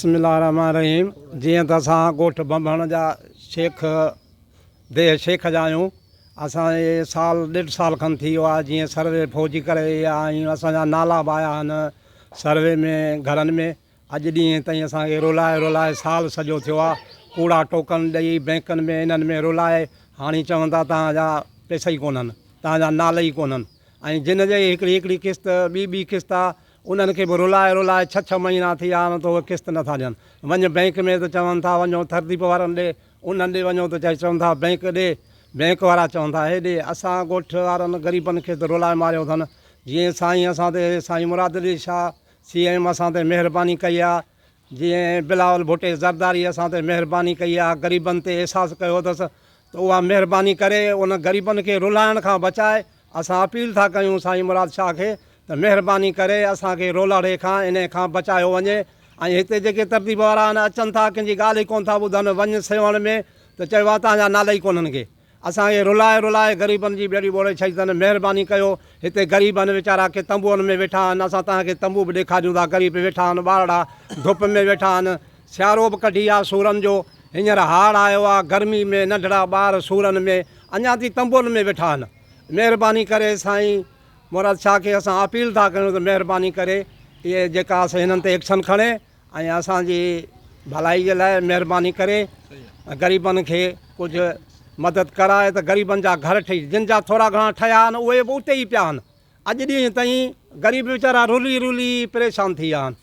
بسم الله الرحمٰن الرحيم جيئن ته اسان ڳوٺ ڀنڀڻ جا شيخ ديهه شيخ جا آهيون اسان جي سال ڏيڍ سال کن ٿي ويو آهي جيئن سروي فوجي ڪري وئي آهي ۽ اسان جا نالا به آيا آهن سروي ۾ گهرن ۾ اڄ ڏينهن تائين اسان کي رولائي رولائي سال سڄو ٿيو آهي ڪوڙا ٽوڪن ڏئي بئنڪن ۾ انهن ۾ رولائي هاڻي چون ٿا توهان جا پئسا ئي ڪونهن توهان جا نالا ئي ڪونهن ۽ جن جي هڪڙي هڪڙي قسط ٻي ٻي قسط آهي انهن کي به رلائي رلائي ڇهه ڇهه مهينا ٿي ويا آهن ته اهي قسط نٿا ڏين. وڃ بئنڪ ۾ ته چون ٿا وڃو ٿرديپ وارن ڏي، انهن ڏي وڃو ته چون ٿا بئنڪ ڏي، بئنڪ وارا چون ٿا هي ڏي. اسان ڳوٺ وارن غريبن کي ته رلائي ماريو اٿن. جيئن سائين اسان تي سائين مراد علي شاهه سي ايم اسان تي مهرباني ڪئي آهي، جيئن بلاول ڀٽي زرداري اسان تي مهرباني ڪئي آهي، غريبن تي احساس ڪيو اٿس ته اها مهرباني ڪري ان غريبن کي رلائڻ کان بچائي. اسان اپيل ٿا ڪيون سائين مراد شاهه کي ته مهرباني ڪري اسان کي رولاڙي کان انهي کان بچايو وڃي ۽ هتي جيڪي ترتيب وارا آهن اچن ٿا ڪنهن جي ڳالهه ئي ڪونه ٿا ٻڌن وڃ سيوهڻ ۾ ته چيو آهي توهان جا نالا ئي ڪونهن ڪي اسان کي رلائي رلائي غريبن جي ٻيڙي ٻوڙي ڇڏي اٿن مهرباني ڪيو هتي غريب آهن ويچارا ڪي تنبوئن ۾ ويٺا آهن اسان توهان کي تنبو به ڏيکاريون ٿا غريب ويٺا آهن ٻارڙا ڌپ ۾ ويٺا آهن سيارو به ڪڍي آ سورن جو هينئر هاڙ آيو آ گرمي ۾ ننڍڙا ٻار سورن ۾ اڃا تائين تنبوئن ۾ ويٺا آهن مهرباني ڪري سائين مراد شاهه کي اسان اپيل ٿا ڪيون ته مهرباني ڪري اهي جيڪا اسان هنن تي ايڪشن کڻي ۽ اسان جي ڀلائي جي لاء مهرباني ڪري غريبن کي ڪجهه مدد ڪرائي ته غريبن جا گهر ٺهي جن جا ٿورا گهڻا ٺهيا آهن اهي به اتي ئي پيا آهن اڄ ڏينهن تائين غريب ويچارا رلي رلي پريشان ٿي ويا آهن.